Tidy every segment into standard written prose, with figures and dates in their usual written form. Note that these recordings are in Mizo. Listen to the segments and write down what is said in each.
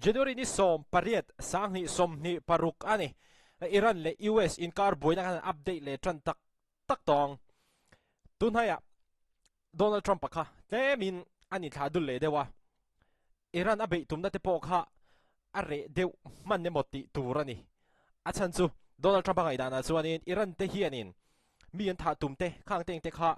January ni 18 2026 a ni. Iran leh US inkar buaina khan an update leh tan tak tak tawng. Tunhaiah Donald Trump-a kha tlemin a inthlah dul leh deuh a, Iran a beih tumna te pawh kha a reh deuh hman emaw tih tur a ni. A chhan chu Donald Trump-a ngaihdanah chuanin Iran te hianin mi an thah tum te khang teng te kha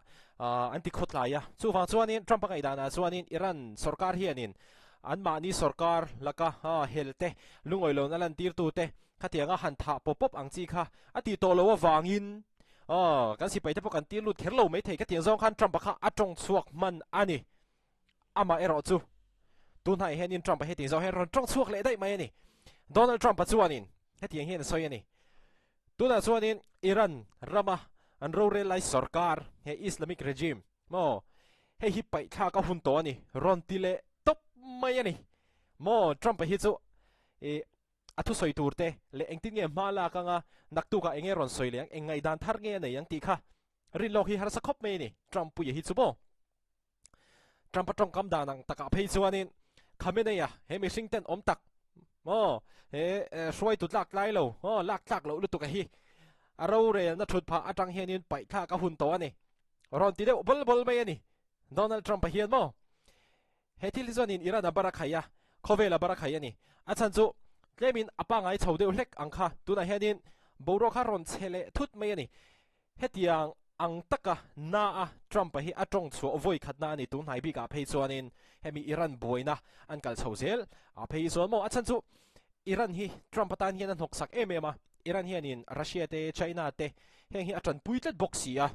an ti khawtlai a. Chuvang chuanin Trump-a ngaihdanah chuanin Iran sorkar hianin anmahni sorkar laka hel te, lungawi lohna lantirtu te khatianga han thah pawp pawp ang chi kha a tih tawh loh avangin Aw, kan sipai te pawh kan tir lut kher lo maithei ka tiang zawng khan Trump-a kha a tawng chhuak hman a ni. Amah erawh chu tunhnaiah hianin Trump-a hetiang zawng hian rawn tawng chhuak leh daih mai a ni. Donald Trump-a chuanin hetiang hian a sawi a ni. Tunah chuanin Iran rama an rorel lai sorkar, he Islamic regime maw, hei hi paihthlak a hun tawh a ni, rawn ti leh tawp mai a ni. Maw, Trump-a hi chu ih A thusawi tur te leh engtin nge hma lak anga naktukah enge rawn sawi leh ang, eng ngaihdan thar nge a nei ang tih kha rin lawk hi harsa khawp mai a ni. Trump puia hi chu maw? Trump a tawngkam dan ang takah phei chuanin Khamenei-a he mihring ten awm tak maw he hruaitu tlak tlai lo maw lak tlak loh lutuk a hi a rorelna thut phah atang hianin paihthlak a hun tawh a ni. Rawn ti deuh bawl bawl mai a ni Donald Trump-a hian maw? He thil hi chuanin Iran a bar a khai a, khawvel a bar a khai a ni. A chhan chu tlemin a pangai chho deuh hlek ang kha tunah hianin boruak kha rawn chhe leh thut mai a ni. Hetiang ang taka na a Trump-a hi a tawng chhuah vawi khatna a ni tun hnai bikah phei chuanin hemi Iran buaina an kal chho zel a phei hi chuan maw a chhan chu Iran hi Trump atan hian a hnawksak em em a, Iran hianin Russia te China te heng hi a tanpui tlat bawk si a.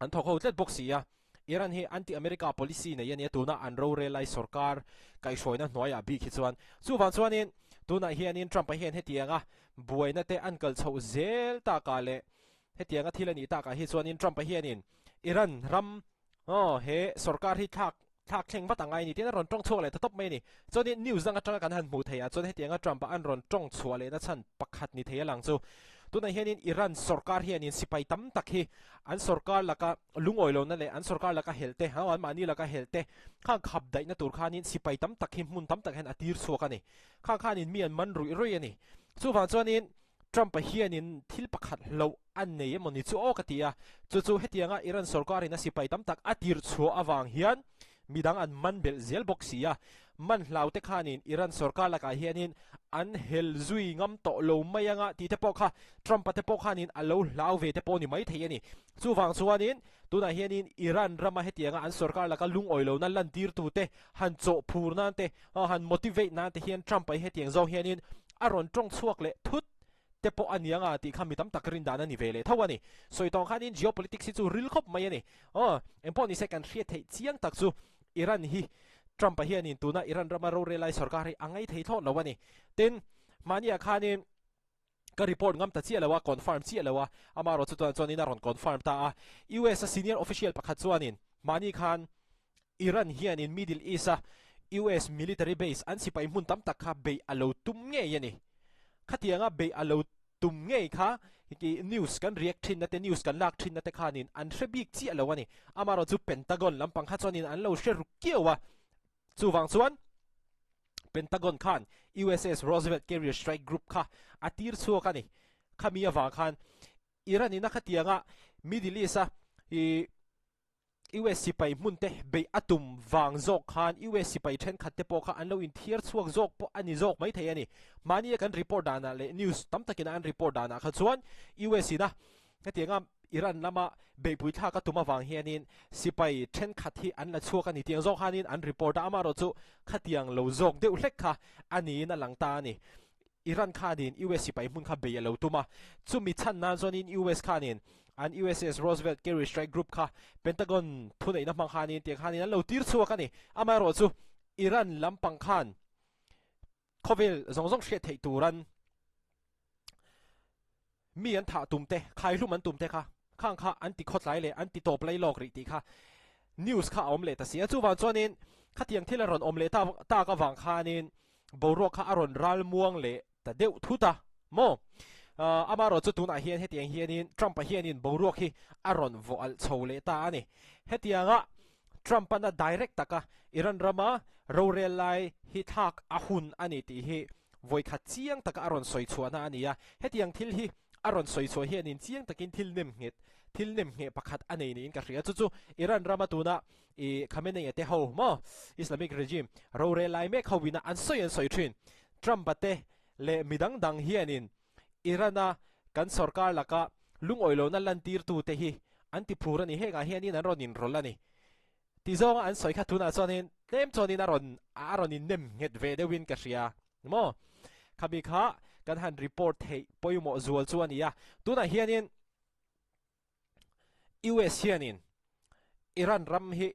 An thawk ho tlat bawk si a, Iran hi anti-America policy nei a nia tuna an rorel lai sorkar kaihhruaina hnuaiah bik hi chuan. Chuvang chuanin tunah hianin Trump-a hian hetianga buaina te an kal chhoh zel takah leh hetianga thil a nih takah hi chuanin Trump-a hianin Iran ram aw he sorkar hi thlak thlak thleng vat angai a ni tiin a rawn tawng chhuak leh ta tawp mai a ni. Chuanin news dang atanga kan han hmuh theih ah chuan hetianga Trump-a an rawn tawng chhuah lehna chhan pakhat ni thei a lang chu. Tunah hianin Iran sorkar hianin sipai tam tak hi an sorkar laka lungawi lohna leh an sorkar laka helh te, anmahni laka helh te khang khap daihna tur khanin sipai tam tak hi hmun tam tak hian a tir chhuak a ni. Khang khanin mi an man ruih ruih a ni. Chuvang chuanin Trump-a hianin thil pakhat hlauh a nei emaw ni chu aw ka ti a, chu chu hetianga Iran sorkarin a sipai tam tak a tirh chhuah avang hian midang an man belh zel bawk si a, man hlau te khanin Iran sorkar lakah hianin an hel zui ngam tawh lo mai anga tih te pawh kha Trump-a te pawh khanin a lo hlau ve te pawh ni mai thei a ni. Chuvang chuanin tunah hianin Iran rama hetianga an sorkar laka lungawi lohna lantirtute han chawhphur nan te, han motivate nan te hian Trump-a hi hetiang zawng hianin a rawn tawng chhuak leh thut te pawh a ni anga tih kha mi tam tak rin dan a ni ve leh tho a ni. Sawi tawng khanin geopolitics hi chu ril khawp mai a ni. Aw, engpawh nise kan hriat theih chiang tak chu Iran hi Trump-a hianin tuna Iran rama rorel lai sorkar hi a ngaithei thlawt lo a ni. Tin, mahniah khanin ka report ngam ta chiah lo a, confirm chiah lo a, amaherawh chu tunah chuanin a rawn confirm ta a. US a senior official pakhat chuanin mahni khan Iran hianin Middle East-a US military base an sipai hmun tam tak kha beih a lo tum ngei a ni. Khatianga beih a lo tum ngei kha news kan react thinna te, news kan lak thinna te khanin an hre bik chiah lo a ni. Amaherawh chu Pentagon lampang kha chuanin an lo hre ruk kiau a. Chuvang chuan Pentagon khan USS Roosevelt Carrier Strike Group kha a tir chhuak a ni. Khami avang khan Iran in a khatianga Middle East-a i US sipai hmun te beih a tum vang zawk khan US sipai thenkhat te pawh kha an lo inthiar chhuak zawk pawh a ni zawk mai thei a ni. Mahnia kan report danah leh news tam takin an report danah kha chuan US ina hetianga Iran lama beihpui thlak a tum avang hianin sipai thenkhat hi an la chhuak a ni tiang zawk khanin an report a, amaherawh chu khatiang lo zawk deuh hlek kha a niin a lang ta a ni. Iran khanin US sipai hmun kha bei a lo tum a, chumi chhan nan chuanin US khanin an USS Roosevelt Carrier Strike Group kha Pentagon thuneihna hmang khanin tiang khanin an lo tir chhuak a ni. Amaherawh chu Iran lampang khan khawvel zawng zawng hriat theih turan mi an thah tum te, khaihlum an tum te kha khang kha an ti khawtlai leh an ti tawp lai lawk rih tih kha news kha a awm leh ta si a. Chuvang chuanin khatiang thil a rawn awm leh tak tak avang khanin boruak kha a rawn ral muang leh ta deuh thut a maw? Amaherawh chu tunah hian hetiang hianin Trump-a hianin boruak hi a rawn vawh alh chho leh ta a ni. Hetianga Trump-an a direct taka Iran rama rorel lai hi thlak a hun a ni tih hi vawikhat chiang taka a rawn sawi chhuahna a ni a. Hetiang thil hi a rawn sawi chhuah hianin chiang takin thil nem nghet, thil nem ngheh pakhat a nei niin ka hria. Chu chu Iran rama tuna i Khamenei-a te ho maw Islamic regime rorel lai mek ho ina an sawi an sawi thin. Trump-a te leh midang dang hianin Iran-a kan sorkar laka lungawilohna lantirtute hi an ti phur a ni. Hengah hianin an rawn inrawlh a ni. Ti zawnga an sawi kha tunah chuanin tlem chuanin a rawn a rawn innem nghet ve deuhin ka hria maw? Khami kha kan han report theih pawimawh zual chu a ni a. Tunah hianin US hianin Iran ram hi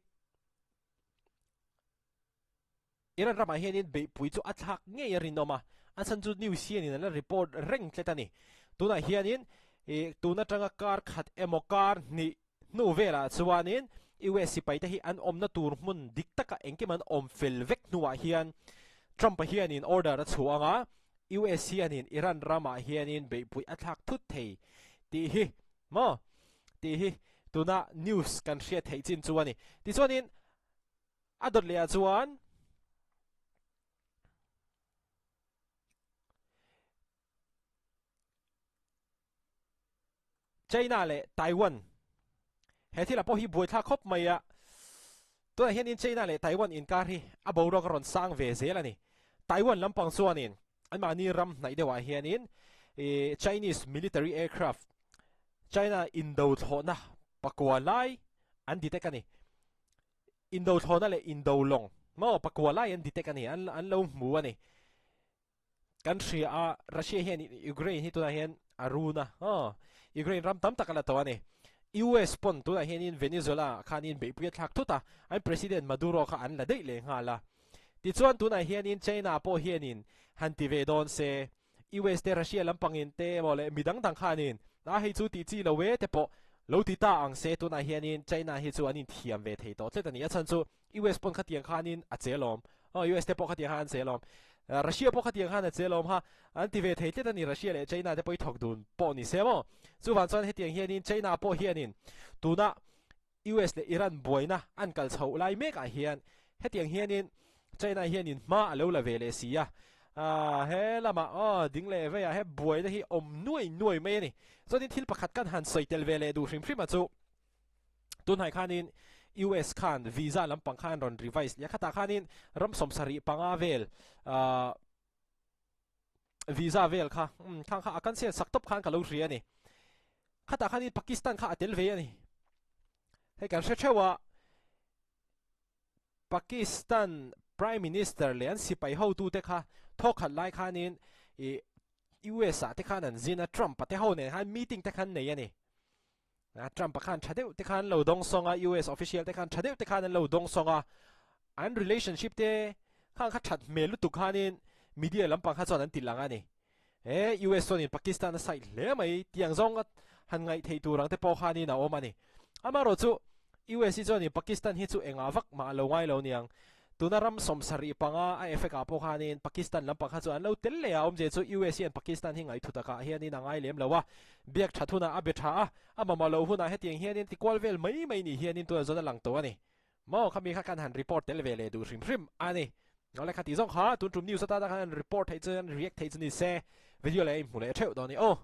Iran ramah hianin beihpui chu a thlak ngei a rinawm a, a chhan chu news hianin an la report reng tlet a ni. Tunah hianin ih tun atanga kar khat emaw kar hnih hnu velah chuanin US sipaite hi an awmna tur hmun dik taka engkim an awm fel vek hnuah hian Trump-a hianin order a chhuah ang a, US hianin Iran ramah hianin beihpui a thlak thut thei tih hi maw tih hi tuna news kan hriat theih chin chu a ni. Tichuanin. A dawt leh ah chuan China leh Taiwan he thil ah pawh hi buaithlak khawp mai a, tunah hianin China leh Taiwan inkar hi a boruak a rawn sang ve zel a ni. Taiwan lampang chuanin anmahni ram hnaih deuhah hianin ih Chinese military aircraft China indo thlawhna pakua lai an detect a ni. Indo thlawna leh indo lawng maw pakua lai an detect a ni, an an lo hmu a ni. Kan hria a, Russia hian Ukraine hi tunah hian a run a, aw Ukraine ram tam tak a la tawh a ni. US pawn tunah hianin Venezuela ah khanin beihpui a thlak thut a, an President Maduro kha an la daih leh nghal a. Tichuan tunah hianin China pawh hianin han ti ve dawn se, US te Russia lampangin te emaw leh midang dang khanin a hei chu tih chi lo e te pawh lo ti ta ang se tunah hianin China hi chu an inthiam ve thei tawh tlet a ni. A chhan chu US pawn khatiang khanin a che lawm aw US te pawh khatiang khan an che lawm Russia pawh khatiang khan a che lawm ha an ti ve thei tlet a ni Russia leh China te pawh i thawk dun pawh ni se maw. Chuvang chuan hetiang hianin China pawh hianin tuna US leh Iran buaina an kal chhoh lai mekah hian hetiang hianin China hianin hma a lo la ve leh si a, he lamah aw ding leh veiah he buaina hi awm nuai nuai mai a ni. Chuanin thil pakhat kan han sawi tel ve leh duh hrim hrim a chu tunhai khanin US khan visa lampang khan rawn revise leh a, khatah khanin ram 75 vel visa vel kha khang kha a cancel sak tawp khan ka lo hria a ni. Khatah khanin Pakistan kha a tel ve a ni. Hei kan hre theuh a, Pakistan Prime Minister leh an sipai hotute kha thawkhat lai khanin ih US ah te khan an zin a, Trump-a te ho nen khan meeting te khan nei a ni. Trump-a khan tha deuh te khan lo dawng sawng a, US official te khan tha deuh te khan an lo dawng sawng a, an relationship te khan kha that hmel lutuk khanin media lampang kha chuan an ti lang a ni. He US chuanin Pakistan a side hle mai tiang zawng a han ngaih theih tur ang te pawh khanin a awm a ni. Amaherawh chu US hi chuanin Pakistan hi chu engah vak mah a lo ngai lo niang. Tuna ram 75 a effect ah pawh khanin Pakistan lampang kha chu an lo tel leh a, awmzia chu US hian Pakistan hi ngaih thutak ah hianin a ngai lem lo a, biak that hunah a be tha a, a mamawh loh hunah hetiang hianin tikual vel mai mai ni hianin tunah chuan a lang tawh a ni. Maw khami kha kan han report tel ve leh duh hrim hrim a ni. Awle kha tih zawng kha tun tum news atana khan report theih chuan react theih chu ni se video leh a inhmu leh theuh dawn a ni aw.